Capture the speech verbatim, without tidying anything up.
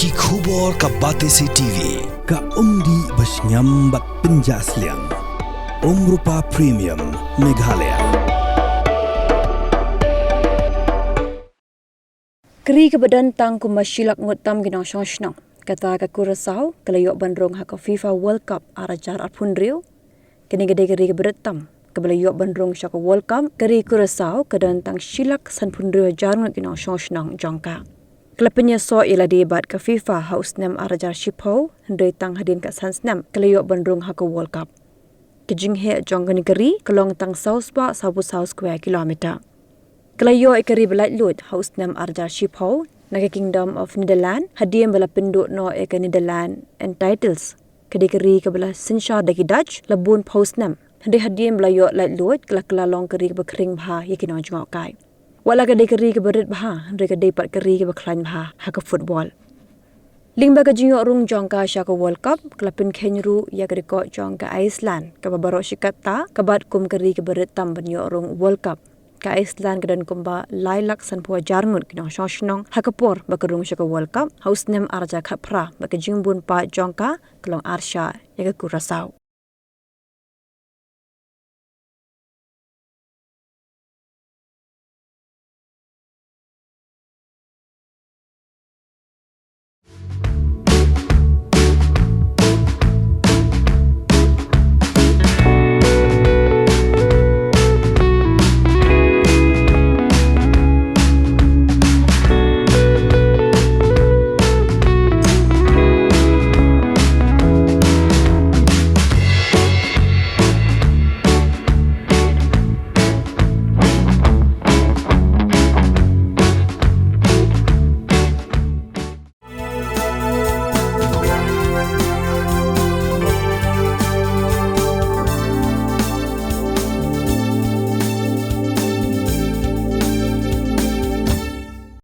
Ki khubor ka Batesi T V, ka umdih bashngiam bad pynjah sliang. Umrupa Premium, Meghalaya. Ka ri kaba don tang kumba shi lak ngut tam ki nongshong shnong, kata ka Curaçao, ka la ïoh ban rung ha ka FIFA World Cup ar hajar arphew hynriew. Kane ka dei ka ri kaba rit tam kaba la ïoh ban rung sha ka World Cup. Ka ri Curaçao ka don tang shi lak sanphew hynriew hajar ngut ki nongshong shnong jong ka. Ka la pynïasoh ïa lade bad ka FIFA ha u snem ar hajar shiphew, hynrei tang hadien ka san snem ka la ïoh ban rung ha ka World Cup. Ka jingheh jong kane ka ri ka long tang saw spah sawphew saw square kilometer. Ka la ïoh ïa ka ri ba laitluid ha u snem ar hajar shiphew na ka Kingdom of Netherlands, hadien ba la pynduh noh ïa ka Netherlands Antilles. Ka dei ka ri kaba la synshar da ki Dutch la bun phew snem. Hynrei hadien ba la ïoh laitluid, ka la kylla long ka ri kaba khring bha ïa ki nongjngohkai. Wat la ka dei ka ri kaba rit bha, hynrei ka dei pat ka ri kaba khlaiñ bha ha ka football. Lyngba ka jingïoh rung jong ka sha ka World Cup, ka la pynkheiñ ruh ïa ka record jong ka Iceland, kaba baroh shi katta ka bat kum ka ri kaba rit tam ban ïoh rung World Cup. Ka Iceland ka don kumba lai lak sanphew hajar ngut ki nongshong shnong ha ka por ba ka rung sha ka World Cup ha u snem ar hajar khatphra, bad ka jingbun paid jong ka ka long ar shah ïa ka Curaçao.